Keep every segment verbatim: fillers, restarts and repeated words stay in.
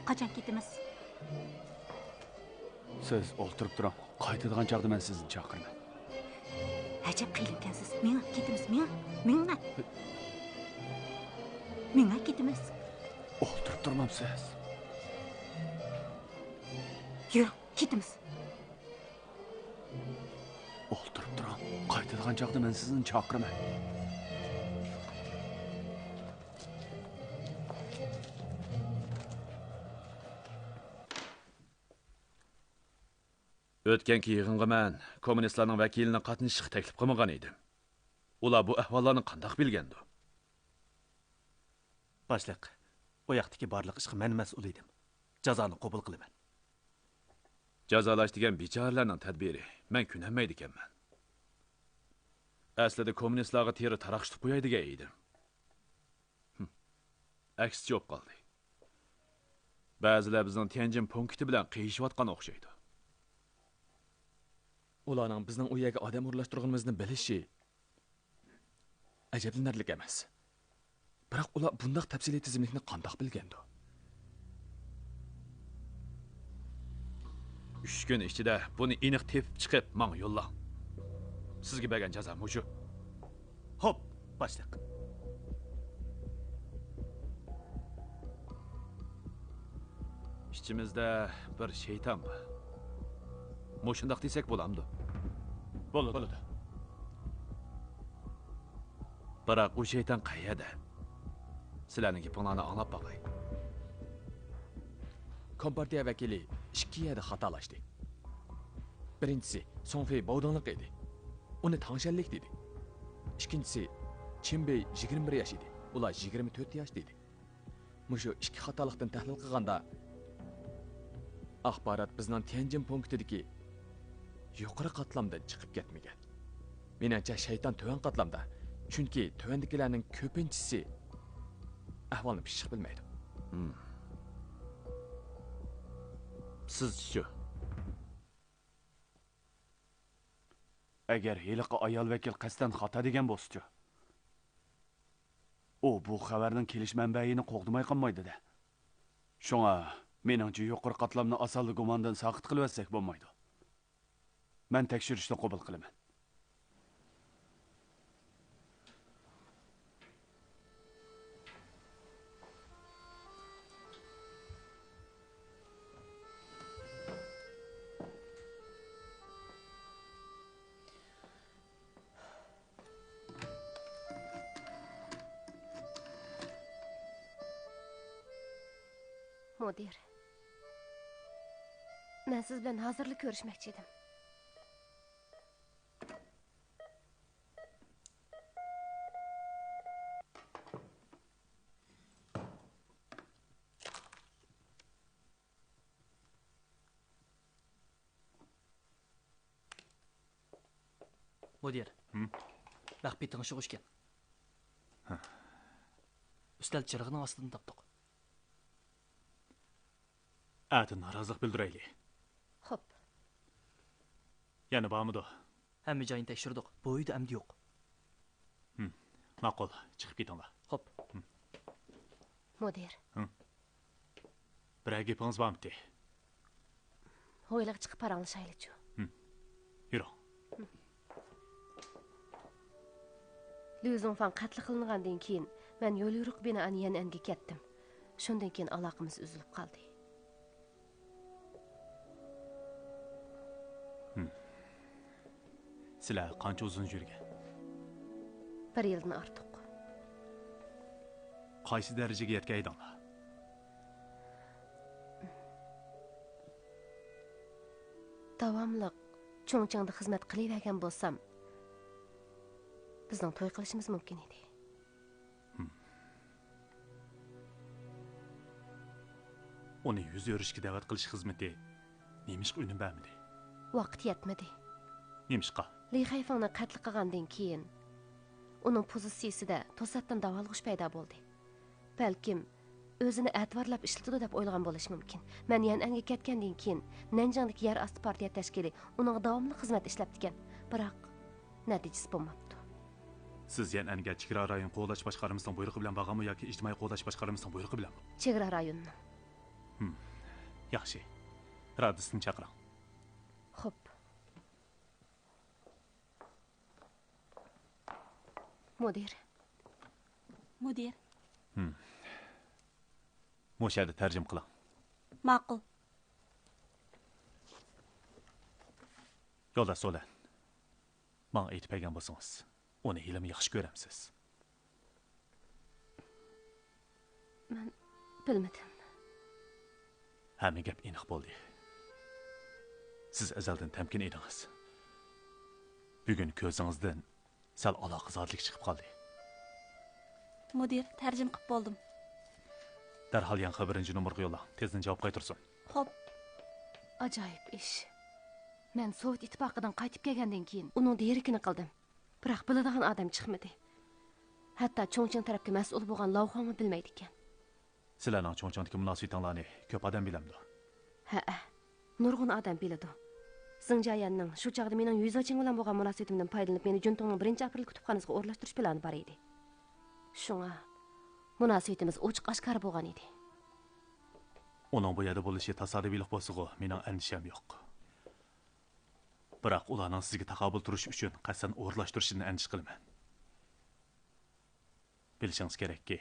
قاچان كېتىمىز؟ سىز ئولتۇرۇپ تۇرۇڭ. قايتىدىغان چاغدا مەن سىزنى چاقىرىمەن. ئەجەب قىيىنكەنسىز. مېڭە، كېتىمىز، مېڭە، مېڭە. مېڭە، كېتىمىز. ئولتۇرۇپ تۇرمامسىز؟ يۈرۈڭ، كېتىمىز. ئولتۇرۇپ تۇرۇڭ. قايتىدىغان چاغدا مەن سىزنى چاقىرىمەن. ئۆتكەنكى يىغىنغا مەن كوممۇنىستلارنىڭ ۋەكىلىنى قاتنىشىشقا تەكلىپ قىلمىغان ئىدىم. ئۇلار بۇ ئەھۋاللارنى قانداق بىلگەندۇ؟ باشلىق، ئۇ ياقتىكى بارلىق ئىشقا مەن مەسئۇل ئىدىم. جازانى قوبۇل قىلىمەن. جازالاش دېگەن بىچارىلەرنىڭ تەدبىرى. مەن كۆنەلمەيدىكەنمەن. ئەسلىدە كوممۇنىستلارغا تېرە تاراقشىتىپ قوياي دېگەن ئىدىم. ھىم. ئەكسىچە بولۇپ قالدى. بەزىلەر بىزنىڭ تيەنجىن پونكىتى بىلەن قىيىشىۋاتقان ئوخشايدۇ. ئۇلارنىڭ بىزنىڭ ئۇ يەرگە ئادەم ئورۇنلاشتۇرغىنىمىزنى بىلىشى ئەجەبلىنەرلىك ئەمەس. بىراق ئۇلار بۇنداق تەپسىلىي تىزىملىكنى قانداق بىلگەندۇ؟ ئۈچ كۈن ئىچىدە بۇنى ئېنىق تېپىپ چىقىپ ماڭا يوللاڭ. سىزگە بەرگەن جازا مۇشۇ. خوپ، باشلىق. ئىچىمىزدە بىر شەيتان بار. مۇشۇنداق دېسەك بولامدۇ؟ بولىدۇ. بولىدۇ. بىراق ئۇ شەيتان قەيەردە؟ سىلەرنىڭ گېپىڭلارنى ئاڭلاپ باقاي. كومپارتىيە ۋەكىلى ئىككى يەردە خاتالاشتى. بىرىنچىسى، سۇڭفېي باۋدىڭلىق ئىدى. ئۇنى تاڭشەنلىك دېدى. ئىككىنچىسى، چىن بېي يىگىرمە بىر ياش ئىدى. ئۇلار يىگىرمە تۆت ياش دېدى. مۇشۇ ئىككى خاتالىقتىن تەھلىل قىلغاندا، ئاخبارات بىزنىڭ تيەنجىن پونكىتىدىكى يۇقىرى قاتلامدىن چىقىپ كەتمىگەن. مېنىڭچە، شەيتان تۆۋەن قاتلامدا، چۈنكى تۆۋەندىكىلەرنىڭ كۆپىنچىسى ئەھۋالنى پىششىق بىلمەيدۇ. ھىم. سىزچىچۇ؟ ئەگەر ھېلىقى ئايال ۋەكىل قەستەن خاتا دېگەن بولسىچۇ؟ ئۇ بۇ خەۋەرنىڭ كېلىش مەنبەيىنى قوغدىماي قالمايدۇ-دە. شۇڭا، مېنىڭچە، يۇقىرى قاتلامنى ئاسانلا گۇماندىن ساقىت قىلىۋەتسەك بولمايدۇ. مەن تەكشۈرۈشنى قوبۇل قىلىمەن. مۇدىر، مەن سىز بىلەن ھازىرلا كۆرۈشمەكچى ئىدىم. مۇدىر، ھىم؟ مەخپىي تىڭشىغۇچ ئىكەن. ھە. ئۈستەل چىرىغىنىڭ ئاستىدىن تاپتۇق. ئەتە نارازىلىق بىلدۈرەيلى. خوپ. يەنە بارمىدۇ؟ ھەممە جاينى تەكشۈردۇق. بۇ ئۆيدە ئەمدى يوق. ھىم، ماقۇل، چىقىپ كېتىڭلار. خوپ. ھىم. مۇدىر. ھىم. بىرەر گېپىڭىز بارمىتى؟ ھويلىغا چىقىپ پاراڭلىشايلىچۇ. ھىم. يۈرۈڭ. لۈ زۇڭفاڭ قەتل قىلىنغاندىن كېيىن، مەن يوليورۇق بىنائەن يەنئەنگە كەتتىم. شۇندىن كېيىن ئالاقىمىز ئۈزۈلۈپ قالدى. ھىم. سىلەر قانچە ئۇزۇن يۈرگەن؟ بىر يىلدىن ئارتۇق. قايسى دەرىجىگە يەتكەن ئىدىڭلار؟ داۋاملىق چۇڭچىڭدا خىزمەت قىلىۋەرگەن بولسام، بىزنىڭ توي قىلىشىمىز مۇمكىن ئىدى. ھىم. ئۇنى يۈز ئۆرۈشكە دەۋەت قىلىش خىزمىتى نېمىشقا ئۈنۈم بەرمىدى؟ ۋاقىت يەتمىدى. نېمىشقا؟ لى خەيفېڭنى قەتل قىلغاندىن كېيىن، ئۇنىڭ پوزىتسىيىسىدە توساتتىن داۋالغۇش پەيدا بولدى. بەلكىم، ئۆزىنى ئەتىۋارلاپ ئىشلىتىدۇ دەپ ئويلىغان بولۇشى مۇمكىن. مەن يەنئەنگە كەتكەندىن كېيىن، نەنجىڭدىكى يەر ئاستى پارتىيە تەشكىلى ئۇنىڭغا داۋاملىق خىزمەت ئىشلەپتىكەن. بىراق، نەتىجىسى بولماپتۇ. سىز يەنئەنگە چېگرا رايون قوغداش باشقارمىسىنىڭ بۇيرۇقى بىلەن بارغانمۇ ياكى ئىجتىمائىي قوغداش باشقارمىسىنىڭ بۇيرۇقى بىلەنمۇ؟ چېگرا رايونىنىڭ. ياخشى. رادىستنى چاقىرىڭ. خوپ. مۇدىر. مۇدىر. ھىم. مۇشۇ يەردە تەرجىمە قىلىڭ. ماقۇل. يولداش سولەن، ماڭا ئېيتىپ بەرگەن بولسىڭىز، ئۇنى ھېلىمۇ ياخشى كۆرەمسىز؟ مەن بىلمىدىم. ھەممە گەپ ئېنىق بولدى. سىز ئەزەلدىن تەمكىن ئىدىڭىز. بۈگۈن كۆزىڭىزدىن سەل ئالاقىزادىلىك چىقىپ قالدى. مۇدىر، تەرجىمە قىپ بولدۇم. دەرھال يەنخې بىرىنچى نومۇرغا يوللاڭ. تېزدىن جاۋاب قايتۇرسۇن. خوپ. ئاجايىپ ئىش. مەن سوۋېت ئىتتىپاقىدىن قايتىپ كەلگەندىن كېيىن ئۇنىڭ دېرىكىنى قىلدىم. بىراق بىلىدىغان ئادەم چىقمىدى. ھەتتا چۇڭچىڭ تەرەپكە مەسئۇل بولغان لاۋخۇاڭمۇ بىلمەيدىكەن. سىلەرنىڭ چۇڭچىڭدىكى مۇناسىۋىتىڭلارنى كۆپ ئادەم بىلەمدۇ؟ ھەئە، نۇرغۇن ئادەم بىلىدۇ. زېڭ جيەننىڭ شۇ چاغدا مېنىڭ يۈزاچىڭ بىلەن بولغان مۇناسىۋىتىمدىن پايدىلىنىپ، مېنى جۈنتۇڭنىڭ بىرىنچى ئاپرېل كۇتۇپخانىسىغا ئورۇنلاشتۇرۇش پىلانى بار ئىدى. شۇڭا مۇناسىۋىتىمىز ئوچۇق ئاشكارا بولغان ئىدى. ئۇنىڭ بۇ يەردە بولۇشى تاسادىپىيلىق بولسىغۇ، مېنىڭ ئەندىشەم يوق. بىراق ئۇلارنىڭ سىزگە تاقابىل تۇرۇش ئۈچۈن قەستەن ئورۇنلاشتۇرۇشىدىن ئەندىشە قىلىمەن. بىلىشىڭىز كېرەككى،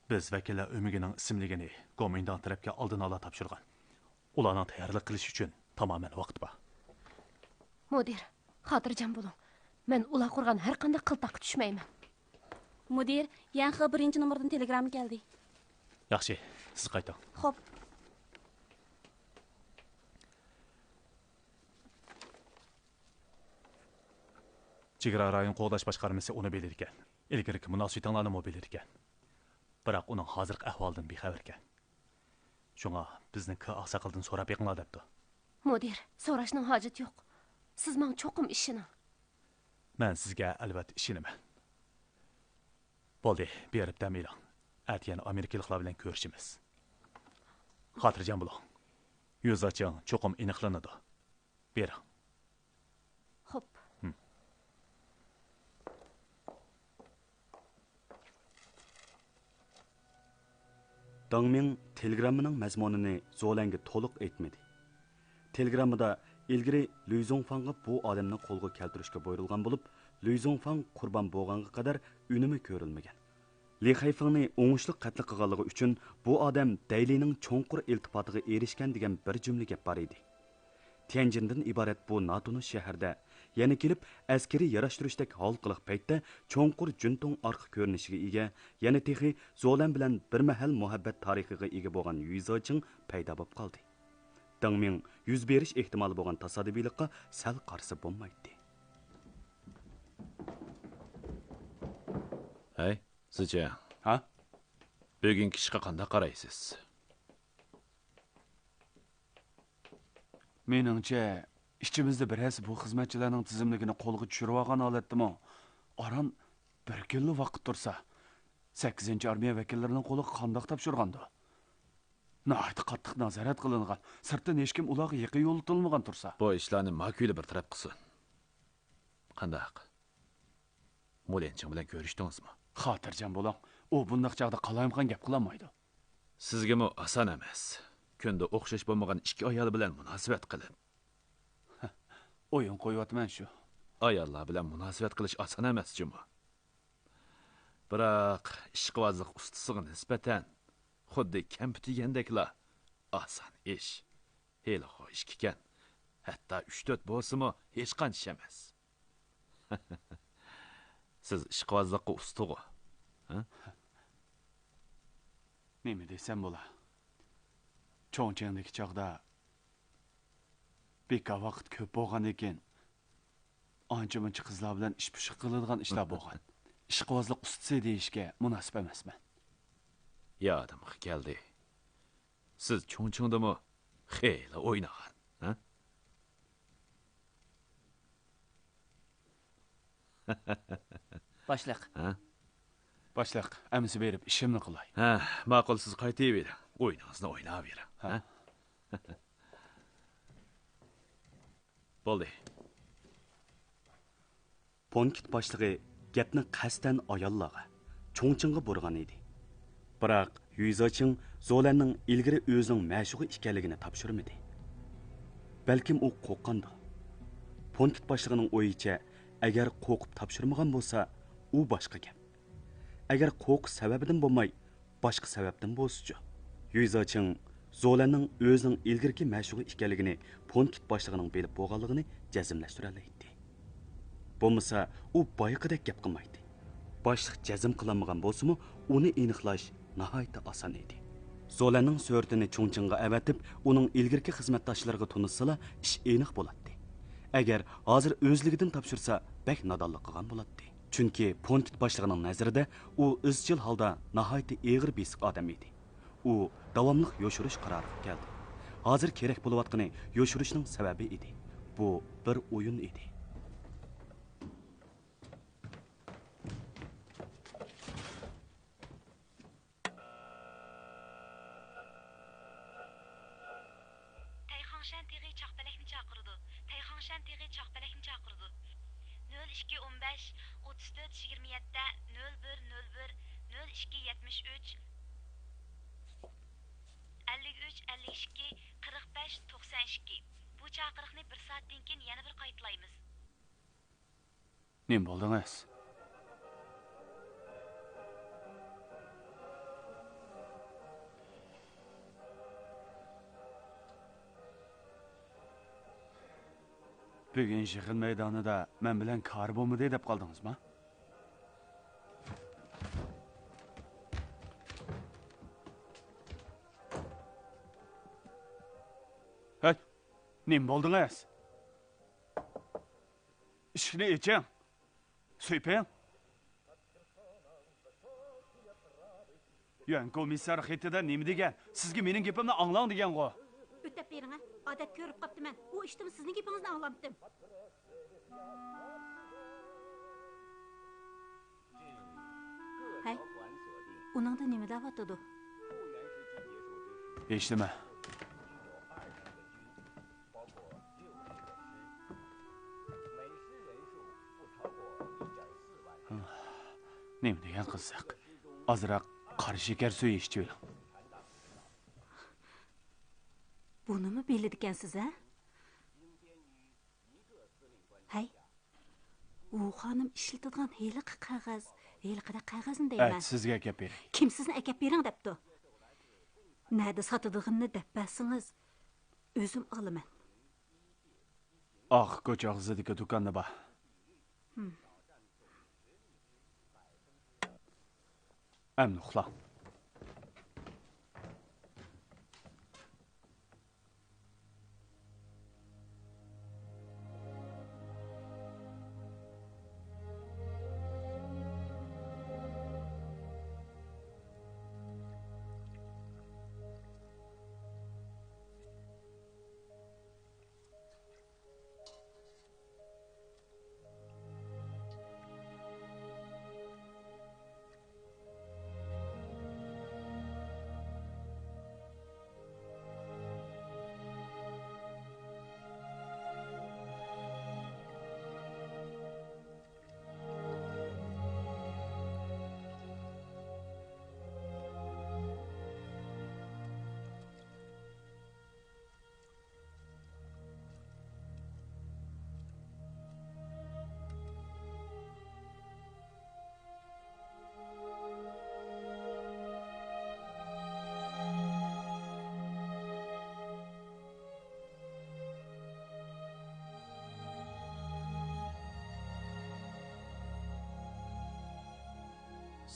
بىز ۋەكىللەر ئۆمىكىنىڭ ئىسىملىكىنى گومىنداڭ تەرەپكە ئالدىن ئالا تاپشۇرغان. ئۇلارنىڭ تەييارلىق قىلىشى ئۈچۈن تامامەن ۋاقىت بار. مۇدىر، خاتىرجەم بولۇڭ. مەن ئۇلار قۇرغان ھەر قانداق قىلتاققا چۈشمەيمەن. مۇدىر، يەنخې بىرىنچى نومۇردىن تېلېگرامما كەلدى. ياخشى، سىز قايتىڭ. خوپ. چېگرا رايون قوغداش باشقارمىسى ئۇنى بىلىدىكەن. ئىلگىرىكى مۇناسىۋىتىڭلارنىمۇ بىلىدىكەن. بىراق ئۇنىڭ ھازىرقى ئەھۋالىدىن بىخەۋەركەن. شۇڭا بىزنى كا ئاقساقالدىن سوراپ بېقىڭلار دەپتۇ. مۇدىر، سوراشنىڭ ھاجىتى يوق. سىز ماڭا چوقۇم ئىشىنىڭ. مەن سىزگە ئەلۋەتتە ئىشىنىمەن. بولدى، بېرىپ دەم ئېلىڭ. ئەتە يەنە ئامېرىكىلىقلار بىلەن كۆرۈشىمىز. خاتىرجەم بولۇڭ. يۈزاچىڭ چوقۇم ئېنىقلىنىدۇ. بېرىڭ. خوپ. ھىم. دېڭ مىڭ تېلېگراممىنىڭ مەزمۇنىنى زولەنگە تولۇق ئېيتمىدى. تېلېگراممىدا ئىلگىرى لۈي زۇڭفاڭغا بۇ ئادەمنى قولغا كەلتۈرۈشكە بۇيرۇلغان بولۇپ، لۈي زۇڭفاڭ قۇربان بولغانغا قەدەر ئۈنۈمى كۆرۈلمىگەن. لى خەيفېڭنى ئوڭۇشلۇق قەتل قىلغانلىقى ئۈچۈن بۇ ئادەم دەيلىنىڭ چوڭقۇر ئىلتىپاتىغا ئېرىشكەن دېگەن بىر جۈملە گەپ بار ئىدى. تيەنجىندىن ئىبارەت بۇ ناتونۇش شەھەردە يەنە كېلىپ ئەسكىرىي ياراشتۇرۇشتەك ھالقىلىق پەيتتە چوڭقۇر جۈنتۇڭ ئارقا كۆرۈنۈشىگە ئىگە، يەنە تېخى زولەن بىلەن بىر مەھەل مۇھەببەت تارىخىغا ئىگە بولغان يۈزېچىڭ پەيدا بولۇپ قالدى. دېڭ مىڭ يۈز بېرىش ئېھتىمالى بولغان تاسادىپىيلىققا سەل قارىسا بولمايتتى. ھەي، زىچياڭ. ھا؟ بۈگۈنكى ئىشقا قانداق قارايسىز؟ مېنىڭچە، ئىچىمىزدە بىرەرسى بۇ خىزمەتچىلەرنىڭ تىزىملىكىنى قولغا چۈشۈرۈۋالغان ھالەتتىمۇ ئاران بىر كۈنلا ۋاقىت تۇرسا، سەككىزىنچى ئارمىيە ۋەكىللىرىنىڭ قولىغا قانداق تاپشۇرغاندۇ؟ ناھايىتى قاتتىق نازارەت قىلىنغان، سىرتتىن ھېچكىم ئۇلارغا يېقىن يوللىتىلمىغان تۇرسا. بۇ ئىشلارنى ماكۈيلى بىر تەرەپ قىلسۇن. قانداق؟ مۇلىنچىڭ بىلەن كۆرۈشتىڭىزمۇ؟ خاتىرجەم بولۇڭ، ئۇ بۇنداق چاغدا قالايمىقان گەپ قىلالمايدۇ. سىزگىمۇ ئاسان ئەمەس. كۈندە ئوخشاش بولمىغان ئىككى ئايال بىلەن مۇناسىۋەت قىلىپ. ئويۇن قويۇۋاتىمەن شۇ. ئاياللار بىلەن مۇناسىۋەت قىلىش ئاسان ئەمەس جۇمۇ. بىراق ئىشقىۋازلىق ئۇستىسىغا نىسبەتەن خۇددى كەمپۈت يېگەندەكلا ئاسان ئىش. ھېلىخۇ ئىككىكەن. ھەتتا ئۈچ-تۆت بولسىمۇ ھېچقانچە ئىش ئەمەس. سىز ئىشقىۋازلىققا ئۇستىغۇ؟ ھە؟ نېمە دېسەم بولا؟ چوڭچىڭدىكى چاغدا بىكار ۋاقىت كۆپ بولغاندىكىن، ئانچە-مۇنچە قىزلار بىلەن ئىش پۇشۇق قىلىدىغان ئىشلار بولغان. ئىشقىۋازلىق ئۇستىسى دېيىشكە مۇناسىپ ئەمەسمەن. يادىمغا كەلدى. سىز چۇڭچىڭدىمۇ خېلى ئوينىغان، ھە؟ باشلىق. ھە؟ باشلىق، ئەمىسە بېرىپ ئىشىمنى قىلاي. ھە، ماقۇل، سىز قايتىۋېرىڭ. ئوينىڭىزنى ئويناۋېرىڭ. ھە. ھە؟ بولدى. پونكىت باشلىقى گەپنى قەستەن ئاياللارغا، چوڭچىڭغا بۇرىغان ئىدى. بىراق يۈزاچىڭ زولەننىڭ ئىلگىرى ئۆزىنىڭ مەشۇقى ئىكەنلىكىنى تاپشۇرمىدى. بەلكىم ئۇ قورققاندۇ؟ پونكىت باشلىقىنىڭ ئويىچە، ئەگەر قورقۇپ تاپشۇرمىغان بولسا، ئۇ باشقا گەپ. ئەگەر قورقۇش سەۋەبىدىن بولماي، باشقا سەۋەبتىن بولسىچۇ؟ يۈيزاچىڭ زولەننىڭ ئۆزىنىڭ ئىلگىرىكى مەشۇقى ئىكەنلىكىنى پونكىت باشلىقىنىڭ بىلىپ بولغانلىقىنى جەزملەشتۈرەلەيتتى. بولمىسا، ئۇ بايىقىدەك گەپ قىلمايتتى. باشلىق جەزم قىلالمىغان بولسىمۇ، ئۇنى ئېنىقلاش ناھايىتى ئاسان ئىدى. زولەننىڭ سۈرىتىنى چۇڭچىڭغا ئەۋەتىپ، ئۇنىڭ ئىلگىرىكى خىزمەتداشلىرىغا تونۇتسىلا، ئىش ئېنىق بولاتتى. ئەگەر ھازىر ئۆزلۈكىدىن تاپشۇرسا، بەك نادانلىق قىلغان بولاتتى. چۈنكى پونكىت باشلىقىنىڭ نەزىرىدە ئۇ ئىزچىل ھالدا ناھايىتى ئېغىر بېسىق ئادەم ئىدى. ئۇ داۋاملىق يوشۇرۇش قارارىغا كەلدى. ھازىر كېرەك بولۇۋاتقىنى يوشۇرۇشنىڭ سەۋەبى ئىدى. بۇ بىر ئويۇن ئىدى. تەيخاڭشەن تېغى چاقپەلەكنى چاقىرىدۇ. تەيخاڭشەن تېغى چاقپەلەكنى چاقىرىدۇ. نۆل ئىككى ئون بەش، ئوتتۇز تۆت، يىگىرمە يەتتە، نۆل بىر، نۆل بىر، نۆل ئىككى، يەتمىش ئۈچ، ئەللىك ئۈچ، ئەللىك ئىككى، قىرىق بەش، توقسان ئىككى. بۇ چاقىرىقنى بىر سائەتتىن كېيىن يەنە بىر قايتىلايمىز. نېمە بولدىڭىز؟ بۈگۈن يىغىن مەيدانىدا مەن بىلەن كارى بولمىدى دەپ قالدىڭىزما؟ ھەي، نېمە بولدىڭىز؟ ئىشىكنى ئېچىڭ. سۈيپىڭ. يۈەن كومىسسار خېتىدە نېمە دېگەن؟ سىزگە مېنىڭ گېپىمنى ئاڭلاڭ دېگەنغۇ. ئۆتەپ بېرىڭە. ئادەت كۆرۈپ قاپتىمەن. ئۇ ئىشتىمۇ سىزنىڭ گېپىڭىزنى ئاڭلامتىم. ھەي، ئۇنىڭدا نېمە دەۋاتىدۇ؟ ھېچنېمە. نېمە دېگەن قىزىق. ئازراق قارا شېكەر سۈيى ئىچىۋېلىڭ. بۇنىمۇ بىلىدىكەنسىز، ھە؟ ھەي، ۋۇ خانىم ئىشلىتىدىغان ھېلىقى قەغەز، ھېلىقىدەك قەغەزنى دەيمەن. ئەتە سىزگە ئەكەپ بېرەي. كىم سىزنى ئەكەپ بېرىڭ دەپتۇ؟ نەدە ساتىدىغىنىنى دەپ بەرسىڭىز، ئۆزۈم ئالىمەن. ئارقا كوچا ئاغزىدىكى دۇكاندا بار. ھىم. ئەمدى ئۇخلاڭ.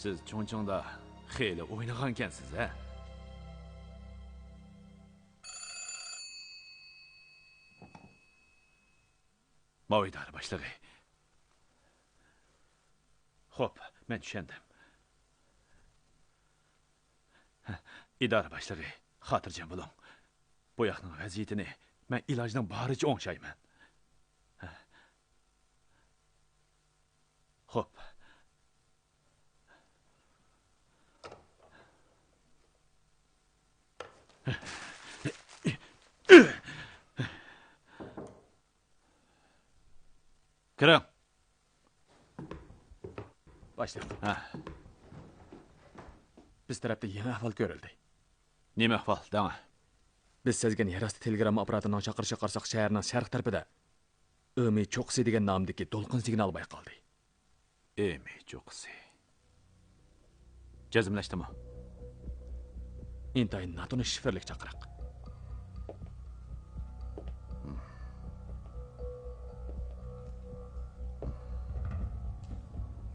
سىز چۇڭچىڭدا خېلى ئوينىغانكەنسىز، ھە؟ ماۋۇ ئىدارە باشلىقى. خوپ، مەن چۈشەندىم. ئىدارە باشلىقى، خاتىرجەم بولۇڭ. بۇ ياقنىڭ ۋەزىيىتىنى مەن ئىلاجنىڭ بارىچە ئوڭشايمەن. خوپ. كىرىڭ. باشلىق. ھە. بىز تەرەپتە يېڭى ئەھۋال كۆرۈلدى. نېمە ئەھۋال، دەڭە؟ بىز سەزگەن يەر ئاستى تېلېگرامما ئاپپاراتىنىڭ چاقىرىشىغا قارىساق، شەھەرنىڭ شەرق تەرىپىدە ئۆمى چوققىسى دېگەن نامدىكى دولقۇن سىگنالى بايقالدى. ئۆمى چوققىسى. جەزملەشتىمۇ؟ ئىنتايىن ناتونۇش شىفىرلىك چاقىرىق.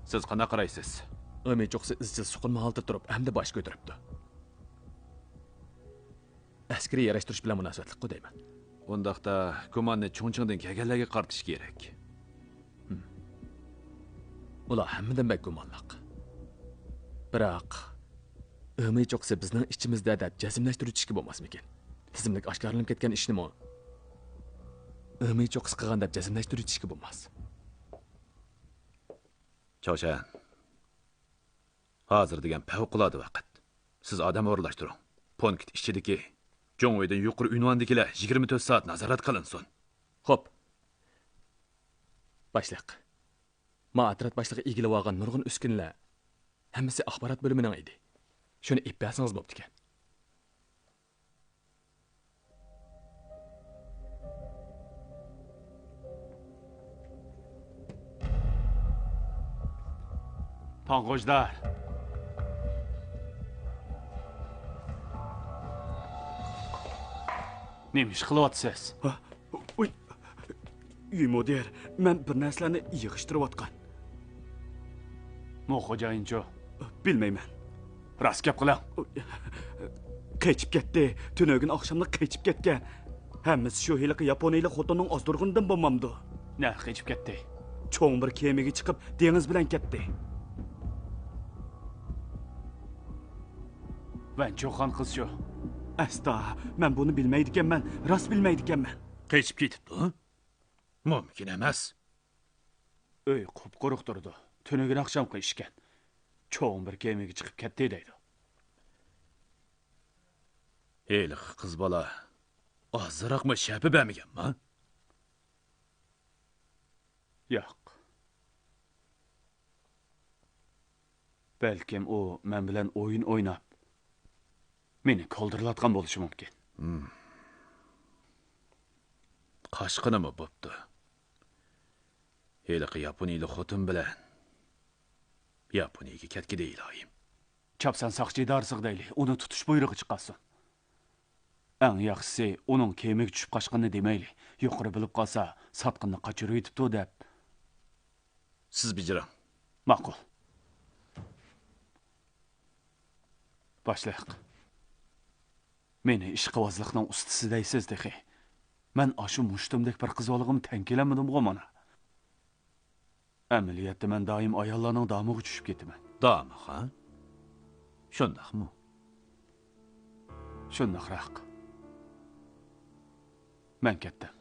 سىز قانداق قارايسىز؟ ئۆمى چوققىسى ئىزچىل سۇقۇنما ھالەتتە تۇرۇپ، ئەمدى باش كۆتۈرۈپتۇ. ئەسكىرىي ياراشتۇرۇش بىلەن مۇناسىۋەتلىكقۇ دەيمەن. ئۇنداقتا گۇماننى چۇڭچىڭدىن كەلگەنلەرگە قارىتىش كېرەك. ھىم. ئۇلار ھەممىدىن بەك گۇمانلىق. بىراق، ئۆمى چوققىسى بىزنىڭ ئىچىمىزدە دەپ جەزملەشتۈرۈۋېتىشكە بولماسمىكىن؟ تىزىملىك ئاشكارىلىنىپ كەتكەن ئىشنىمۇ ئۆمى چوققىسى قىلغان دەپ جەزملەشتۈرۈۋېتىشكە بولماس. چاۋشيەن. ھازىر دېگەن پەۋقۇلئاددە ۋاقىت. سىز ئادەم ئورۇنلاشتۇرۇڭ. پونكىت ئىچىدىكى جۇڭۋېيدىن يۇقىرى ئۇنۋاندىكىلەر يىگىرمە تۆت سائەت نازارەت قىلىنسۇن. خوپ. باشلىق. ما ئەترەت باشلىقى ئىگىلىۋالغان نۇرغۇن ئۈسكۈنىلەر ھەممىسى ئاخبارات بۆلۈمىنىڭ ئىدى. شۇنى ئېلىپ بەرسىڭىز بوپتىكەن. تاڭغۇژدار. نېمە ئىش قىلىۋاتىسىز؟ ھە؟ ئۇي. يۈي مۇدىر، مەن بىر نەرسىلەرنى يىغىشتۇرۇۋاتقان. مو خوجايىنچۇ؟ بىلمەيمەن. راست گەپ قىلىڭ. قېچىپ كەتتى. تۈنۈگۈن ئاخشاملا قېچىپ كەتكەن. ھەممىسى شۇ ھېلىقى ياپونىيىلىك خوتۇننىڭ ئازدۇرغىنىدىن بولمامدۇ؟ نەگە قېچىپ كەتتى؟ چوڭ بىر كېمىگە چىقىپ، دېڭىز بىلەن كەتتى. ۋەنچۇخان قىز شۇ. ئەستا، مەن بۇنى بىلمەيدىكەنمەن، راست بىلمەيدىكەنمەن. قېچىپ كېتىپتۇ؟ مۇمكىن ئەمەس. ئۆي قۇپقۇرۇق تۇرىدۇ. تۈنۈگۈن ئاخشامقى ئىشكەن. چوڭ بىر كېمىگە چىقىپ كەتتى دەيدۇ. ھېلىقى قىز بالا ئازراقمۇ شەپە بەرمىگەنما؟ ياق. بەلكىم ئۇ مەن بىلەن ئويۇن ئويناپ، مېنى كولدۇرلاتقان بولۇشى مۇمكىن. ھىم. قاچقىنىمۇ بوپتۇ. ھېلىقى ياپونىيىلىك خوتۇن بىلەن ياپونىيىگە كەتكىدە، ئىلاھىم. چاپسان ساقچى ئىدارىسىغا دەيلى، ئۇنى تۇتۇش بۇيرۇقى چىقارسۇن. ئەڭ ياخشىسى، ئۇنىڭ كېمىگە چۈشۈپ قاچقىنىنى دېمەيلى. يۇقىرى بىلىپ قالسا، ساتقىنىنى قاچۇرۇۋېتىپتۇ دەپ. سىز بېجىرىڭ. ماقۇل. باشلىق. مېنى ئىشقىۋازلىقنىڭ ئۇستىسى دەيسىز تېخى. مەن ئاشۇ مۇشتۇمدەك بىر قىز بالىغىمۇ تەڭ كېلەلمىدىمغۇ مانا. ئەمەلىيەتتە مەن دائىم ئاياللارنىڭ دامىغا چۈشۈپ كېتىمەن. دامىغا؟ شۇنداقمۇ؟ شۇنداقراق. مەن كەتتىم.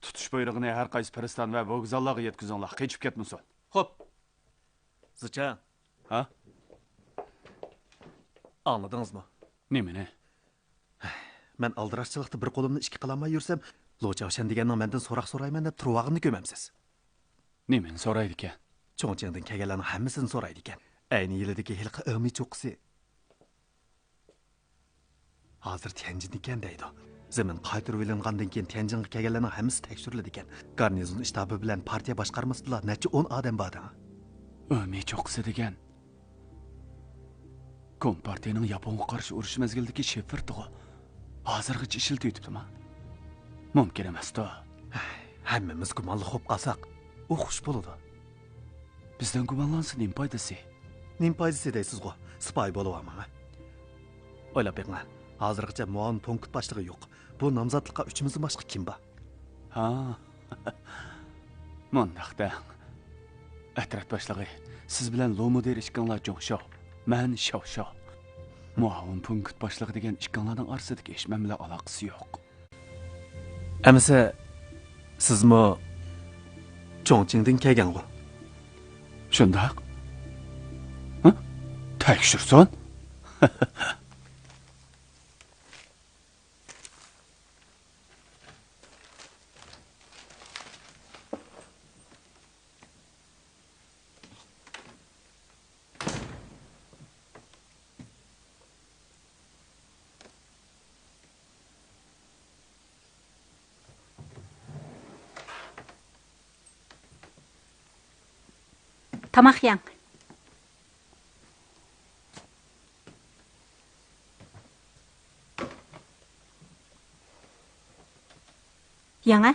تۇتۇش بۇيرۇقىنى ھەر قايسى پىرىستان ۋە ۋوگزاللارغا يەتكۈزۈڭلار، قېچىپ كەتمىسۇن. خوپ. زىچياڭ. ھا؟ ئاڭلىدىڭىزمۇ؟ نېمىنى؟ مەن ئالدىراشچىلىقتا بىر قولۇمنى ئىككى قىلالماي يۈرسەم، لو چاۋشيەن دېگەننىڭ مەندىن سوراق سورايمەن دەپ تۇرۇۋالغىنىنى كۆرمەمسىز؟ نېمىنى سورايدىكەن؟ چۇڭچىڭدىن كەلگەنلەرنىڭ ھەممىسىنى سورايدىكەن. ئەينى يىلىدىكى ھېلىقى ئېڭمى چوققىسى. ھازىر تيەنجىندىكەن دەيدۇ. زېمىن قايتۇرۇۋېلىنغاندىن كېيىن تيەنجىنغا كەلگەنلەرنىڭ ھەممىسى تەكشۈرۈلىدىكەن. گارنىزون شتابى بىلەن پارتىيە باشقارمىسىدىلا نەچچە ئون ئادەم بار دەڭ. ئېڭمى چوققىسى دېگەن كومپارتىيىنىڭ ياپونغا قارشى ئۇرۇش مەزگىلىدىكى شىفىرتىغۇ. ھازىرغىچە ئىشلىتىۋېتىپتىما؟ مۇمكىن ئەمەستۇ. ھەممىمىز گۇمانلىق بولۇپ قالساق، ئۇ خۇش بولىدۇ. بىزدىن گۇمانلانسا نېمە پايدىسى؟ نېمە پايدىسى دەيسىزغۇ؟ سىپايى بولۇۋالماڭ. ئويلاپ بېقىڭ، ھازىرغىچە مۇئاۋىن پونكىت باشلىقى يوق. بۇ نامزاتلىققا ئۈچىمىزدىن باشقا كىم بار؟ ھا. مۇنداق دەڭ. ئەترەت باشلىقى، سىز بىلەن لو مۇدىر ئىككىڭلار جۇڭشو، مەن شاۋشو. مۇئاۋىن پونكىت باشلىقى دېگەن ئىككىڭلارنىڭ ئارىسىدىكى ئىش مەن بىلەن ئالاقىسى يوق. ئەمىسە، سىزمۇ چۇڭچىڭدىن كەلگەنغۇ؟ شۇنداق. ھە؟ تەكشۈرسۇن. تاماق يەڭ. يەڭ ھە.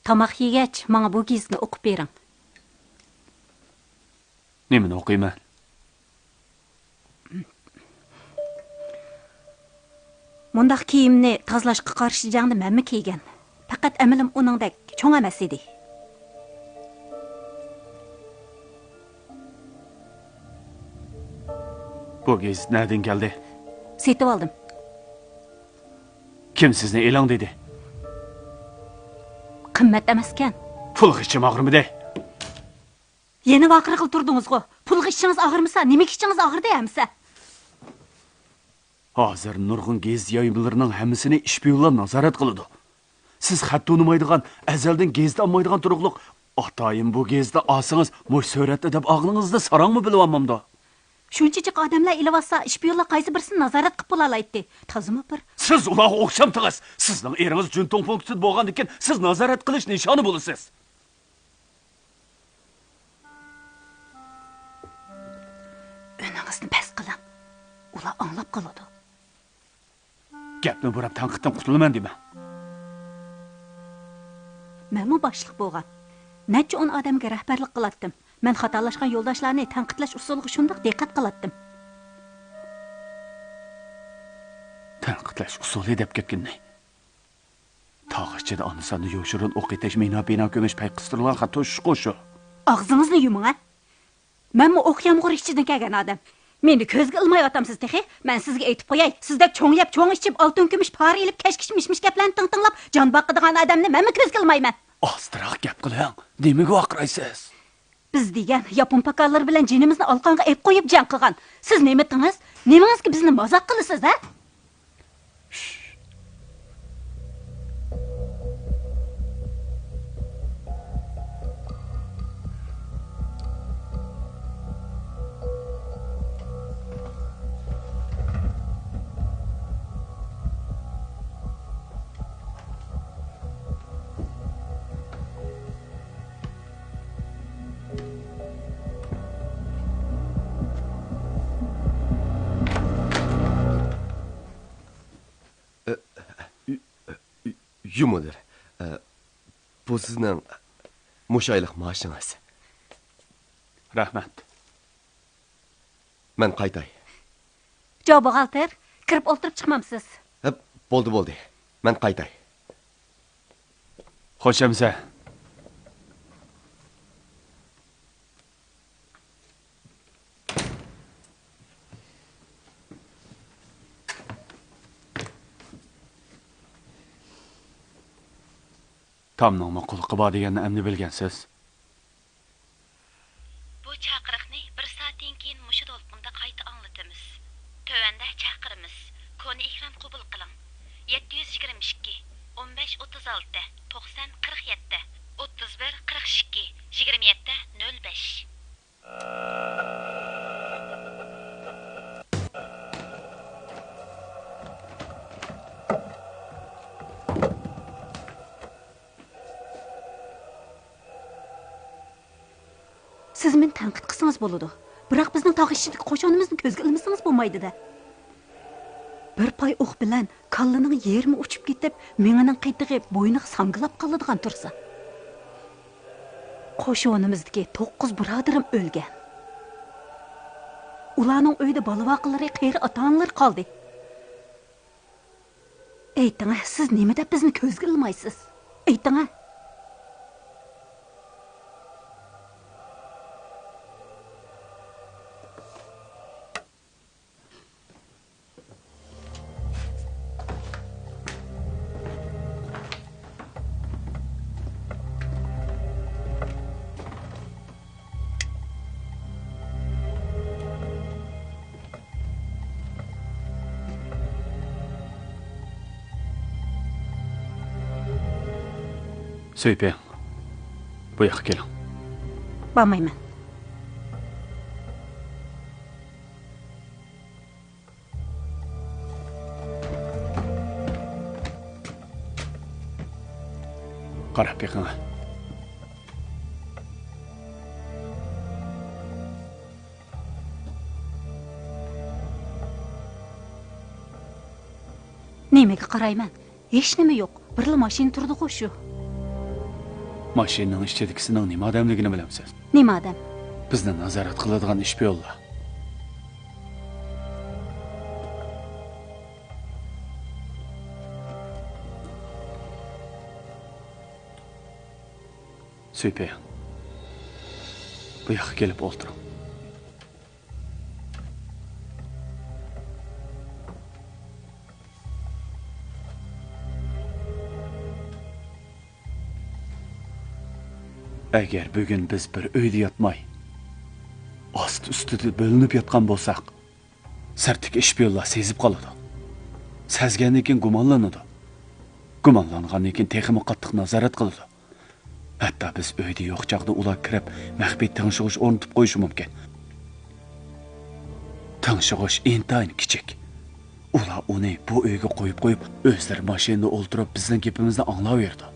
تاماق يېگەچ، ماڭا بۇ گېزىتنى ئوقۇپ بېرىڭ. نېمىنى ئوقۇيمەن؟ مۇنداق كىيىمنى تازىلاشقا قارشى جەڭدە مەنمۇ كىيگەن. پەقەت ئەمىلىم ئۇنىڭدەك چوڭ ئەمەس ئىدى. بۇ گېزىت نەدىن كەلدى؟ سېتىۋالدىم. كىم سىزنى ئېلىڭ دېدى؟ قىممەت ئەمەسكەن. پۇلغا ئىچىم ئاغرىمىدى. يەنە ۋارقىرىغىلى تۇردىڭىزغۇ. پۇلغا ئىچىڭىز ئاغرىمىسا، نېمىگە ئىچىڭىز ئاغرىدى ئەمىسە؟ ھازىر نۇرغۇن گېزىت يايمىلىرىنىڭ ھەممىسىنى ئىشپىيونلار نازارەت قىلىدۇ. سىز خەت تونۇمايدىغان، ئەزەلدىن گېزىت ئالمايدىغان تۇرۇقلۇق، ئاتايىن بۇ گېزىتنى ئالسىڭىز، مۇشۇ سۈرەتتە دەپ ئالغىنىڭىزدا ساراڭمۇ بىلىۋالمامدۇ؟ شۇنچىچىك ئادەملەر ئېلىۋالسا، ئىشپىيونلار قايسى بىرسىنى نازارەت قىلىپ بولالايتتى؟ تازىمۇ بىر. سىز ئۇلارغا ئوخشامتىڭىز؟ سىزنىڭ ئېرىڭىز جۈنتۇڭ پونكىتىدا بولغاندىكىن، سىز نازارەت قىلىش نىشانى بولىسىز. ئۈنىڭىزنى پەس قىلىڭ. ئۇلار ئاڭلاپ قالىدۇ. گەپنى بۇراپ تەنقىدتىن قۇتۇلىمەن دېمە. مەنمۇ باشلىق بولغان. نەچچە ئون ئادەمگە رەھبەرلىك قىلاتتىم. مەن خاتالاشقان يولداشلارنى تەنقىدلەش ئۇسۇلىغا شۇنداق دىققەت قىلاتتىم. تەنقىدلەش ئۇسۇلى دەپ كەتكىنىنى. تاغ ئىچىدە ئاندا-ساندا يوشۇرۇن ئوق ئېتىش، مىنا-پىنا كۆمۈش، پەي قىستۇرۇلغان خەت توشۇشقۇ شۇ. ئاغزىڭىزنى يۇمۇڭ ھە. مەنمۇ ئوق يامغۇرى ئىچىدىن كەلگەن ئادەم. مېنى كۆزگە ئىلمايۋاتامسىز تېخى؟ مەن سىزگە ئېيتىپ قوياي، سىزدەك چوڭ يەپ، چوڭ ئىچىپ، ئالتۇن كۈمۈش پارا ئېلىپ، كەش-كىش مىش-مىش گەپلەرنى تىڭ-تىڭلاپ، جان باقىدىغان ئادەمنى مەنمۇ كۆزگە ئىلمايمەن. ئاستىراق گەپ قىلىڭ. نېمىگە ۋارقىرايسىز؟ بىز دېگەن ياپون پاكانلىرى بىلەن جېنىمىزنى ئالقانغا ئېپ قويۇپ جەڭ قىلغان. سىز نېمىتىڭىز؟ نېمىڭىزگە بىزنى مازاق قىلىسىز ھە؟ يۇ مۇدىر، ئە، بۇ سىزنىڭ مۇشۇ ئايلىق مائاشىڭىز. رەھمەت. مەن قايتاي. جو بوغالتىر، كىرىپ ئولتۇرۇپ چىقمامسىز؟ ھە، بولدى، بولدى. مەن قايتاي. خوش ئەمىسە. تامنىڭمۇ قۇلىقى بار دېگەننى ئەمدى بىلگەنسىز. بۇ چاقىرىقنى بىر سائەتتىن كېيىن مۇشۇ دولقۇندا قايتا ئاڭلىتىمىز. تۆۋەندە چاقىرىمىز. كونا ئېكران قوبۇل قىلىڭ. يەتتە يۈز يىگىرمە ئىككى، ئون بەش ئوتتۇز ئالتە، توقسان قىرىق يەتتە، ئوتتۇز بىر قىرىق ئىككى، يىگىرمە يەتتە نۆل بەش. سىز مېنى تەنقىد قىلسىڭىز بولىدۇ، بىراق بىزنىڭ تاغ ئىچىدىكى قوشۇنىمىزنى كۆزگە ئىلمىسىڭىز بولمايدۇ-دە. بىر پاي ئوق بىلەن كاللىنىڭ يېرىمى ئۇچۇپ كېتىپ، مېڭىنىڭ قېتىغى بوينىغا ساڭگىلاپ قالىدىغان تۇرسا. قوشۇنىمىزدىكى توققۇز بۇرادىرىم ئۆلگەن. ئۇلارنىڭ ئۆيىدە بالا-ۋاقىلىرى، قېرى ئاتا-ئانىلىرى قالدى. ئېيتىڭە، سىز نېمە دەپ بىزنى كۆزگە ئىلمايسىز؟ ئېيتىڭە. سۈيپىڭ، بۇ ياققا كېلىڭ. بارمايمەن. قاراپ بېقىڭ. نېمىگە قارايمەن؟ ھېچنېمە يوق. بىرلا ماشىنا تۇرىدىغۇ شۇ. ماشىنىنىڭ ئىچىدىكىسىنىڭ نېمە ئادەملىكىنى بىلەمسىز؟ نېمە ئادەم؟ بىزنى نازارەت قىلىدىغان ئىشپىيونلار. سۈيپەيەڭ، بۇ ياققا كېلىپ ئولتۇرۇڭ. ئەگەر بۈگۈن بىز بىر ئۆيدە ياتماي، ئاستى-ئۈستىدە بۆلۈنۈپ ياتقان بولساق، سىرتتىكى ئىشپىيونلار سېزىپ قالىدۇ. سەزگەندىن كېيىن گۇمانلىنىدۇ. گۇمانلانغاندىن كېيىن تېخىمۇ قاتتىق نازارەت قىلىدۇ. ھەتتا بىز ئۆيدە يوق چاغدا ئۇلار كىرىپ، مەخپىي تىڭشىغۇچ ئورنىتىپ قويۇشى مۇمكىن. تىڭشىغۇچ ئىنتايىن كىچىك. ئۇلار ئۇنى بۇ ئۆيگە قويۇپ قويۇپ، ئۆزلىرى ماشىنىدا ئولتۇرۇپ، بىزنىڭ گېپىمىزنى ئاڭلاۋېرىدۇ.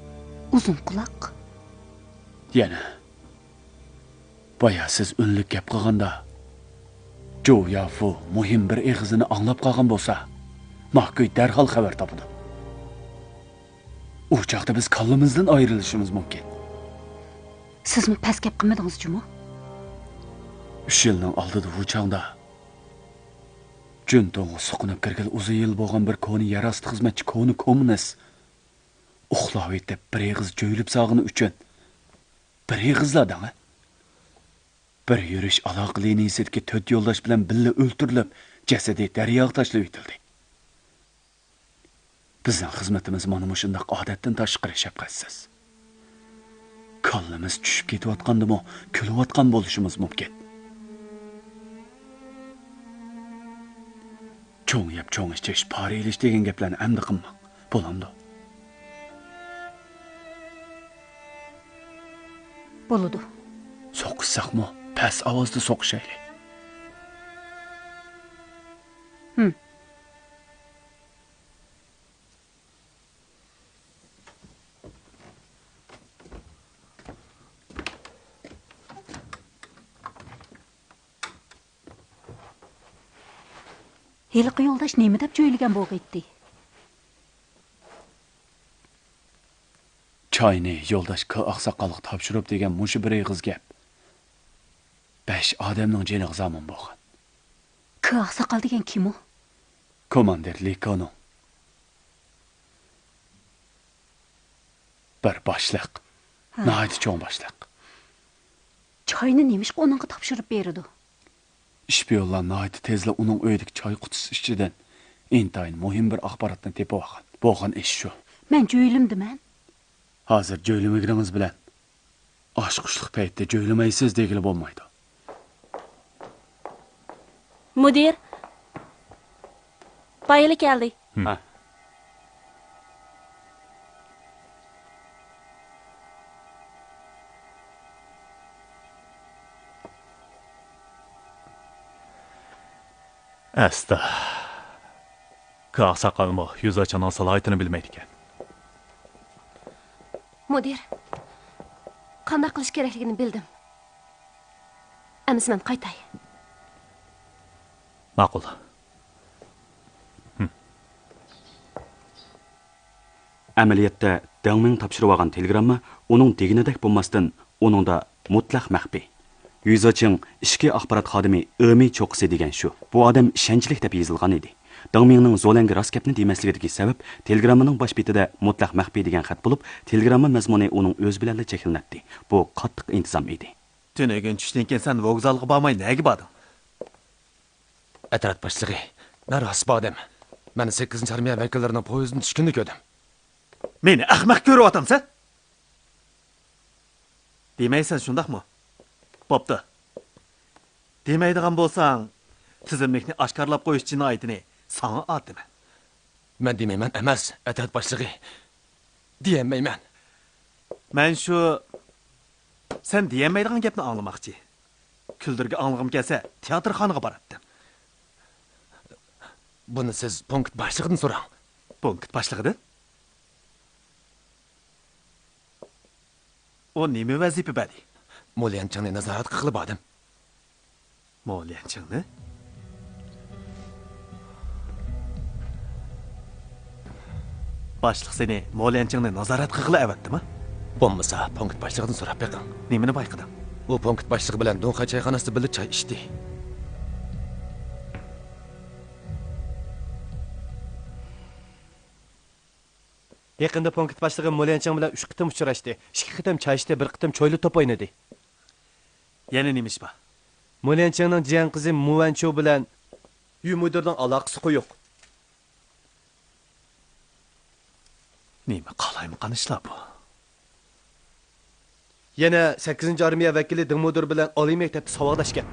ئۇزۇن قۇلاق. يەنە، بايا سىز ئۈنلۈك گەپ قىلغاندا، جو يافۇ مۇھىم بىر ئېغىزىنى ئاڭلاپ قالغان بولسا، ماكۈي دەرھال خەۋەر تاپىدۇ. ئۇ چاغدا بىز كاللىمىزدىن ئايرىلىشىمىز مۇمكىن. سىزمۇ پەس گەپ قىلمىدىڭىز جۇمۇ؟ ئۈچ يىلنىڭ ئالدىدا ۋۇچاڭدا جۈنتۇڭغا سوقۇنۇپ كىرگىلى ئۇزۇن يىل بولغان بىر كونا يەر ئاستى خىزمەتچى كونا كوممۇنىست ئۇخلاۋېتىپ بىر ئېغىز جۆيلۈپ سالغىنى ئۈچۈن، بىر ئېغىزلا دەڭە، بىر يۈرۈش ئالاقە لىنىيىسىدىكى تۆت يولداش بىلەن بىللە ئۆلتۈرۈلۈپ، جەسىتى دەرياغا تاشلىۋېتىلدى. بىزنىڭ خىزمىتىمىز مانا مۇشۇنداق ئادەتتىن تاشقىرى شەپقەتسىز. كاللىمىز چۈشۈپ كېتىۋاتقاندىمۇ كۈلۈۋاتقان بولۇشىمىز مۇمكىن. چوڭ يەپ چوڭ ئىچىش، پارا ئېلىش دېگەن گەپلەرنى ئەمدى قىلماڭ. بولامدۇ؟ بولىدۇ. سوقۇشساقمۇ پەس ئاۋازدا سوقۇشايلى. ھىم. ھېلىقى يولداش نېمە دەپ جۆيلىگەن بولغىيتتى؟ چاينى يولداش ك ئاقساقالغا تاپشۇرۇپ دېگەن مۇشۇ بىر ئېغىز گەپ بەش ئادەمنىڭ جېنىغا زامىن بولغان. ك ئاقساقال دېگەن كىم ئۇ؟ كوماندىر لىكونىڭ. بىر باشلىق. ھە. ناھايىتى چوڭ باشلىق. چاينى نېمىشقا ئۇنىڭغا تاپشۇرۇپ بېرىدۇ؟ ئىشپىيونلار ناھايىتى تېزلا ئۇنىڭ ئۆيىدىكى چاي قۇتىسى ئىچىدىن ئىنتايىن مۇھىم بىر ئاخباراتنى تېپىۋالغان. بولغان ئىش شۇ. مەن جۆيلىمىدىمەن. ھازىر جۆيلىمىگىنىڭىز بىلەن ئاچقۇچلۇق پەيتتە جۆيلىمەيسىز دېگىلى بولمايدۇ. مۇدىر، بايلى كەلدى. ھە. ئەستا. ك ئاقساقالمۇ يۈزاچىڭنىڭ سالاھىيىتىنى بىلمەيدىكەن. مۇدىر، قانداق قىلىش كېرەكلىكىنى بىلدىم. ئەمىسە مەن قايتاي. ماقۇل. ھىم. ئەمەلىيەتتە، دېڭ مىڭ تاپشۇرۇۋالغان تېلېگرامما ئۇنىڭ دېگىنىدەك بولماستىن، ئۇنىڭدا مۇتلەق مەخپىي. يۈزاچىڭ ئىچكى ئاخبارات خادىمى ئېمى چوققىسى دېگەن شۇ. بۇ ئادەم ئىشەنچلىك دەپ يېزىلغان ئىدى. دېڭ مىڭنىڭ زولەنگە راست گەپنى دېمەسلىكىدىكى سەۋەب، تېلېگراممىنىڭ باش بېتىدە مۇتلەق مەخپىي دېگەن خەت بولۇپ، تېلېگرامما مەزمۇنى ئۇنىڭ ئۆزى بىلەنلا چەكلىنەتتى. بۇ قاتتىق ئىنتىزام ئىدى. تۈنۈگۈن چۈشتىن كېيىن سەن ۋوگزالغا بارماي نەگە باردىڭ؟ ئەترەت باشلىقى، مەن راست بارمەن. مەن سەككىزىنچى ئارمىيە ۋەكىللىرىنىڭ پويىزدىن چۈشكىنىنى كۆردۈم. مېنى ئەخمەق كۆرۈۋاتامسەن؟ دېمەيسەن، شۇنداقمۇ؟ بوپتۇ. دېمەيدىغان بولساڭ، تىزىملىكنى ئاشكارىلاپ قويۇش جىنايىتىنى ساڭا ئاتىمەن. مەن دېمەيمەن ئەمەس، ئەترەت باشلىقى. دېيەلمەيمەن. مەن شۇ، سەن دېيەلمەيدىغان گەپنى ئاڭلىماقچى. كۈلدۈرگە ئاڭلىغۇم كەلسە، تىياتىرخانىغا باراتتىم. بۇنى سىز پونكىت باشلىقىدىن سوراڭ. پونكىت باشلىقىدىن؟ ئۇ نېمە ۋەزىپە بەردى؟ موليەنچىڭنى نازارەت قىلغىلى باردىم. موليەنچىڭنى؟ باشلىق سېنى موليەنچىڭنى نازارەت قىلغىلى ئەۋەتتىمۇ؟ بولمىسا پونكىت باشلىقىدىن سوراپ بېقىڭ. نېمىنى بايقىدىڭ؟ ئۇ پونكىت باشلىقى بىلەن دۇڭخەي چايخانىسىدا بىللە چاي ئىچتى. يېقىندا پونكىت باشلىقى موليەنچىڭ بىلەن ئۈچ قېتىم ئۇچراشتى. ئىككى قېتىم چاي ئىچتى، بىر قېتىم چويلا توپ ئوينىدى. يەنە نېمە ئىش بار؟ موليەنچىڭنىڭ جىيەن قىزى مۇۋەنچۇ بىلەن يۈ مۇدىرنىڭ ئالاقىسى قويۇق. نېمە قالايمىقان ئىشلار بۇ؟ يەنە سەككىزىنچى ئارمىيە ۋەكىلى دىڭ مۇدىر بىلەن ئالىي مەكتەپتە ساۋاقداشكەن.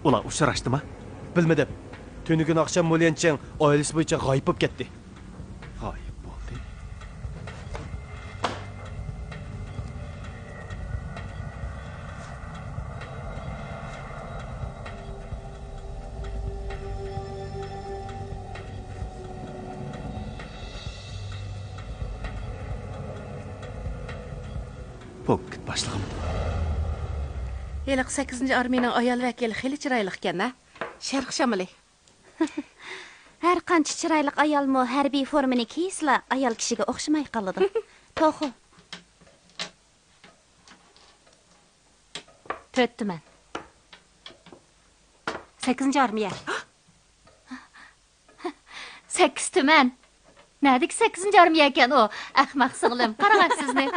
ئۇلار ئۇچراشتىما؟ بىلمىدىم. تۈنۈگۈن ئاخشام موليەنچىڭ ئائىلىسى بويىچە غايىب بولۇپ كەتتى. غايىب بولدى. پونكىت باشلىقىمدۇ؟ ھېلىقى سەككىزىنچى ئارمىيىنىڭ ئايال ۋەكىلى خېلى چىرايلىقكەن ھە؟ شەرق شامىلى. ھەر قانچە چىرايلىق ئايالمۇ ھەربىي فورمىنى كىيسىلا ئايال كىشىگە ئوخشىماي قالىدۇ. توخۇ. تۆت تۈمەن. سەككىزىنچى ئارمىيە. سەككىز تۈمەن. نەدىكى سەككىزىنچى ئارمىيە ئىكەن ئۇ؟ ئەخمەق سىڭلىم، قاراڭ سىزنى.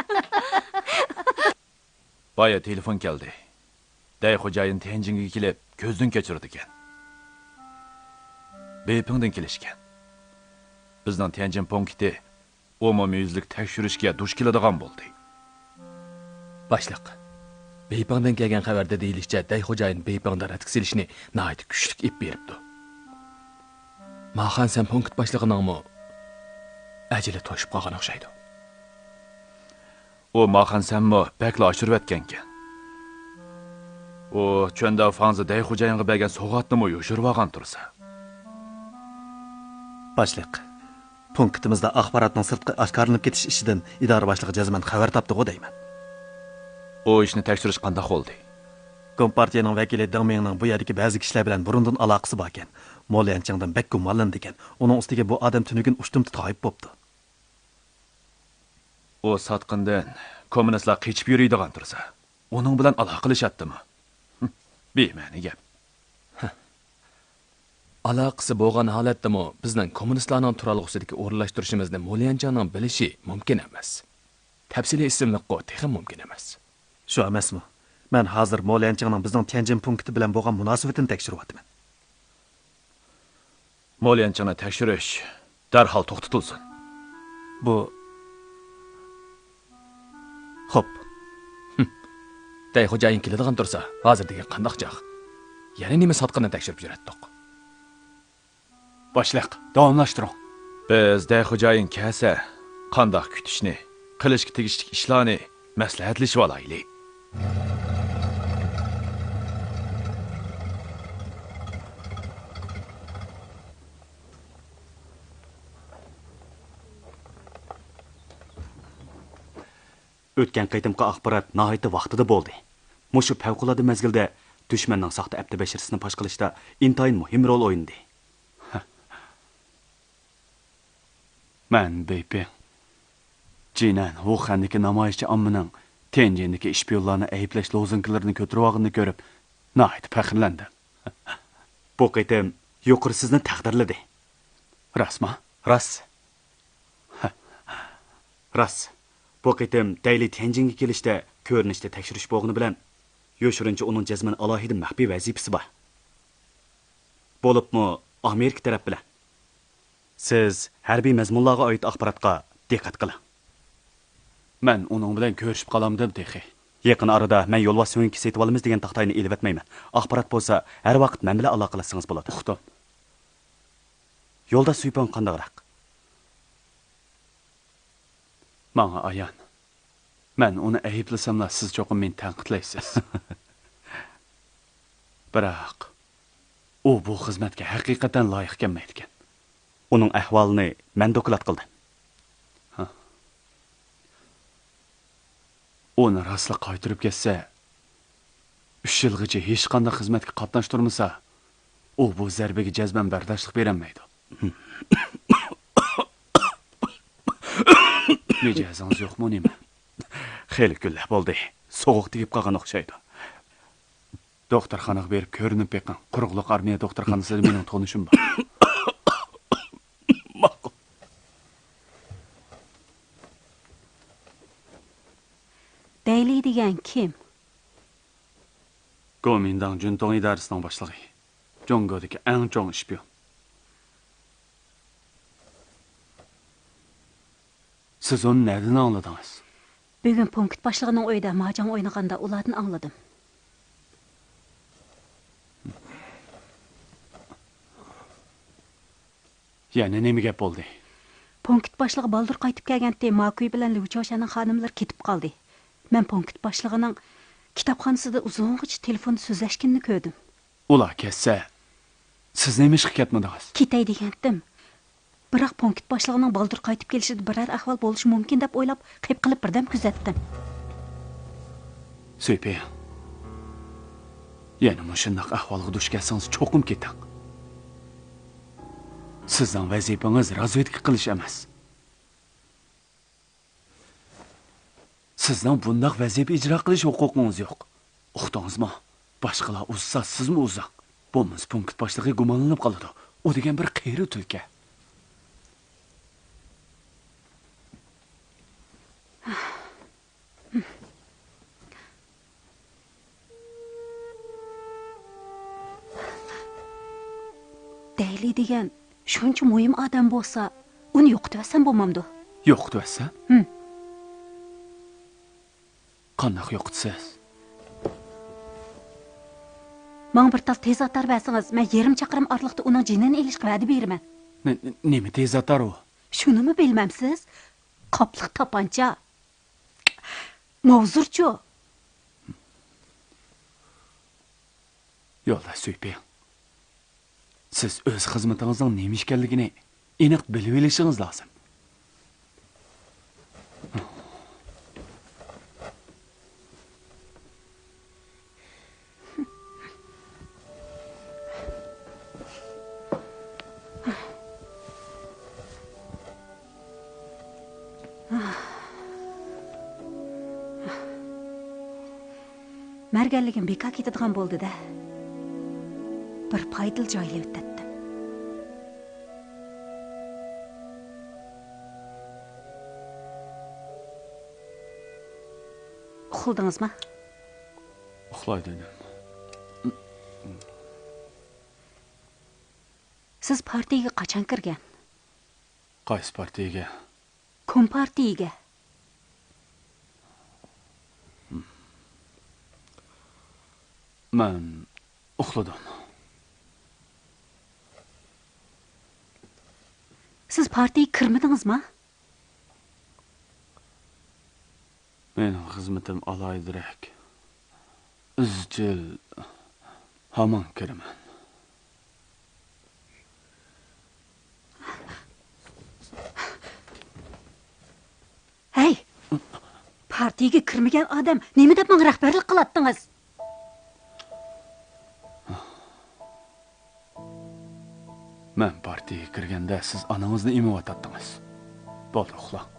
بايا تېلېفون كەلدى. دەي خوجايىن تيەنجىنگە كېلىپ، كۆزدىن كەچۈرىدىكەن. بېيپىڭدىن كېلىشكەن. بىزنىڭ تيەنجىن پونكىتى ئومۇميۈزلۈك تەكشۈرۈشكە دۇچ كېلىدىغان بولدى. باشلىق، بېيپىڭدىن كەلگەن خەۋەردە دېيىلىشىچە، دەي خوجايىن بېيپىڭدا رەتكە سېلىشنى ناھايىتى كۈچلۈك ئېلىپ بېرىپتۇ. ماخان سەن پونكىت باشلىقىنىڭمۇ ئەجىلى توشۇپ قالغان ئوخشايدۇ. ئۇ ماخان سەنمۇ بەكلا ئاشۇرۇۋەتكەنكەن. ئۇ چۈەنداۋ فاڭزى دەي خوجايىنغا بەرگەن سوۋغاتنىمۇ يوشۇرۇۋالغان تۇرسا. باشلىق، پونكىتىمىزدا ئاخباراتنىڭ سىرتقا ئاشكارىلىنىپ كېتىش ئىشىدىن ئىدارە باشلىقى جەزمەن خەۋەر تاپتىغۇ دەيمەن. ئۇ ئىشنى تەكشۈرۈش قانداق بولدى؟ كومپارتىيىنىڭ ۋەكىلى دېڭ مىڭنىڭ بۇ يەردىكى بەزى كىشىلەر بىلەن بۇرۇندىن ئالاقىسى باركەن. مو ليەنچىڭدىن بەك گۇمانلىنىدىكەن. ئۇنىڭ ئۈستىگە بۇ ئادەم تۈنۈگۈن ئۇشتۇمتۇت غايىب بوپتۇ. ئۇ ساتقىندىن كوممۇنىستلار قېچىپ يۈرىدىغان تۇرسا، ئۇنىڭ بىلەن ئالاقىلىشاتتىمۇ؟ بىمەنە گەپ. ئالاقىسى بولغان ھالەتتىمۇ بىزنىڭ كوممۇنىستلارنىڭ تۇرالغۇسىدىكى ئورۇنلاشتۇرۇشىمىزنى مو ليەنچىڭنىڭ بىلىشى مۇمكىن ئەمەس. تەپسىلىي ئىسىملىققۇ تېخىمۇ مۇمكىن ئەمەس. شۇ ئەمەسمۇ؟ مەن ھازىر مو ليەنچىڭنىڭ بىزنىڭ تيەنجىن پونكىتى بىلەن بولغان مۇناسىۋىتىنى تەكشۈرۈۋاتىمەن. مو ليەنچىڭنى تەكشۈرۈش دەرھال توختىتىلسۇن. بۇ، خوپ. دەي خوجايىن كېلىدىغان تۇرسا، ھازىر دېگەن قانداق چاغ؟ يەنە نېمە ساتقىنىنى تەكشۈرۈپ يۈرەتتۇق؟ باشلىق، داۋاملاشتۇرۇڭ. بىز دەي خوجايىن كەلسە، قانداق كۈتۈشنى، قىلىشقا تېگىشلىك ئىشلارنى مەسلىھەتلىشىۋالايلى. ئۆتكەن قېتىمقى ئاخبارات ناھايىتى ۋاقتىدا بولدى. مۇشۇ پەۋقۇلئاددە مەزگىلدە دۈشمەننىڭ ساختا ئەپتى بەشىرىسىنى پاش قىلىشتا ئىنتايىن مۇھىم رول ئوينىدى. مەن بېيپىڭ، جىنەن، ۋۇخەندىكى نامايىشچى ئاممىنىڭ تيەنجىندىكى ئىشپىيونلارنى ئەيىبلەش لوزۇنكىلىرىنى كۆتۈرۈۋالغىنىنى كۆرۈپ، ناھايىتى پەخىرلەندىم. بۇ قېتىم يۇقىرى سىزنى تەقدىرلىدى. راستما؟ راست. راست. بۇ قېتىم دەيلى تيەنجىنگە كېلىشتە كۆرۈنۈشتە تەكشۈرۈش بولغىنى بىلەن، يوشۇرۇنچە ئۇنىڭ جەزمەن ئالاھىدە مەخپىي ۋەزىپىسى بار. بولۇپمۇ ئامېرىكا تەرەپ بىلەن. سىز ھەربىي مەزمۇنلارغا ئائىت ئاخباراتقا دىققەت قىلىڭ. مەن ئۇنىڭ بىلەن كۆرۈشۈپ قالامدىم تېخى. يېقىن ئارىدا مەن يولۋاس سۆڭىكى سېتىۋالىمىز دېگەن تاختاينى ئېلىۋەتمەيمەن. ئاخبارات بولسا ھەر ۋاقىت مەن بىلەن ئالاقىلەشسىڭىز بولىدۇ. ئۇقتۇم. يولداش سۈيپىڭ قانداقراق؟ ماڭا ئايان. مەن ئۇنى ئەيىبلىسەملا، سىز چوقۇم مېنى تەنقىدلەيسىز. بىراق، ئۇ بۇ خىزمەتكە ھەقىقەتەن لايىق كەلمەيدىكەن. ئۇنىڭ ئەھۋالىنى مەن دوكلات قىلدىم. ھە. ئۇنى راستلا قايتۇرۇپ كەتسە، ئۈچ يىلغىچە ھېچقانداق خىزمەتكە قاتناشتۇرمىسا، ئۇ بۇ زەربىگە جەزمەن بەرداشلىق بېرەلمەيدۇ. مىجەزىڭىز يوقمۇ نېمە؟ خېلى كۈنلەر بولدى. سوغۇق تېگىپ قالغان ئوخشايدۇ. دوختۇرخانىغا بېرىپ كۆرۈنۈپ بېقىڭ. قۇرۇقلۇق ئارمىيە دوختۇرخانىسىدا مېنىڭ تونۇشۇم بار. ماقۇل. دەيلى دېگەن كىم؟ گومىنداڭ جۈنتۇڭ ئىدارىسىنىڭ باشلىقى. جۇڭگودىكى ئەڭ چوڭ شپىيون. سىز ئۇنى نەدىن ئاڭلىدىڭىز؟ بۈگۈن پونكىت باشلىقىنىڭ ئۆيىدە ماجاڭ ئوينىغاندا ئۇلاردىن ئاڭلىدىم. يەنە نېمە گەپ بولدى؟ پونكىت باشلىقى بالدۇر قايتىپ كەلگەنتى، ماكۈي بىلەن ليۇ چاۋشەننىڭ خانىملىرى كېتىپ قالدى. مەن پونكىت باشلىقىنىڭ كىتابخانىسىدا ئۇزۇنغىچە تېلېفوندا سۆزلەشكىنىنى كۆردۈم. ئۇلار كەتسە، سىز نېمىشقا كەتمىدىڭىز؟ كېتەي دېگەنتىم. بىراق پونكىت باشلىقىنىڭ بالدۇر قايتىپ كېلىشىدە بىرەر ئەھۋال بولۇشى مۇمكىن دەپ ئويلاپ، قېپقىلىپ بىردەم كۆزەتتىم. سۈيپىڭ، يەنە مۇشۇنداق ئەھۋالغا دۇچ كەلسىڭىز، چوقۇم كېتىڭ. سىزنىڭ ۋەزىپىڭىز رازۋېدكا قىلىش ئەمەس. سىزنىڭ بۇنداق ۋەزىپە ئىجرا قىلىش ھوقۇقىڭىز يوق. ئۇقتىڭىزمۇ؟ باشقىلار ئۇزسا، سىزمۇ ئۇزۇڭ. بولمىسا پونكىت باشلىقى گۇمانلىنىپ قالىدۇ. ئۇ دېگەن بىر قېرى تۈلكە. دەيلى دېگەن شۇنچە مۇھىم ئادەم بولسا، ئۇنى يوقىتىۋەتسەم بولمامدۇ؟ يوقىتىۋەتسەم؟ ھىم. قانداق يوقىتىسىز؟ ماڭا بىر تال تېزاتار بەرسىڭىز، مەن يېرىم چاقىرىم ئارىلىقتا ئۇنىڭ جېنىنى ئېلىشقا ۋەدە بېرىمەن. نې-، نېمە تېزاتار ئۇ؟ شۇنىمۇ بىلمەمسىز؟ قاپلىق تاپانچا. ماۋزۇرچۇ. يولداش سۈيپىڭ، سىز ئۆز خىزمىتىڭىزنىڭ نېمە ئىكەنلىكىنى ئېنىق بىلىۋېلىشىڭىز لازىم. مەرگەنلىكىم بىكار كېتىدىغان بولدى-دە. بىر پايدىلىق جايلىۋېتەتتىم. ئۇخلىدىڭىزمۇ؟ ئۇخلاي دېدىم. سىز پارتىيىگە قاچان كىرگەن؟ قايسى پارتىيىگە؟ كومپارتىيىگە. مەن ئۇخلىدىم. سىز پارتىيىگە كىرمىدىڭىزما؟ مېنىڭ خىزمىتىم ئالاھىدىرەك. ئىزچىل ھامان كىرىمەن. ھەي! پارتىيىگە كىرمىگەن ئادەم نېمە دەپ ماڭا رەھبەرلىك قىلاتتىڭىز؟ مەن پارتىيىگە كىرگەندە سىز ئانىڭىزنى ئېمىۋاتاتتىڭىز. بولدى، ئۇخلاڭ.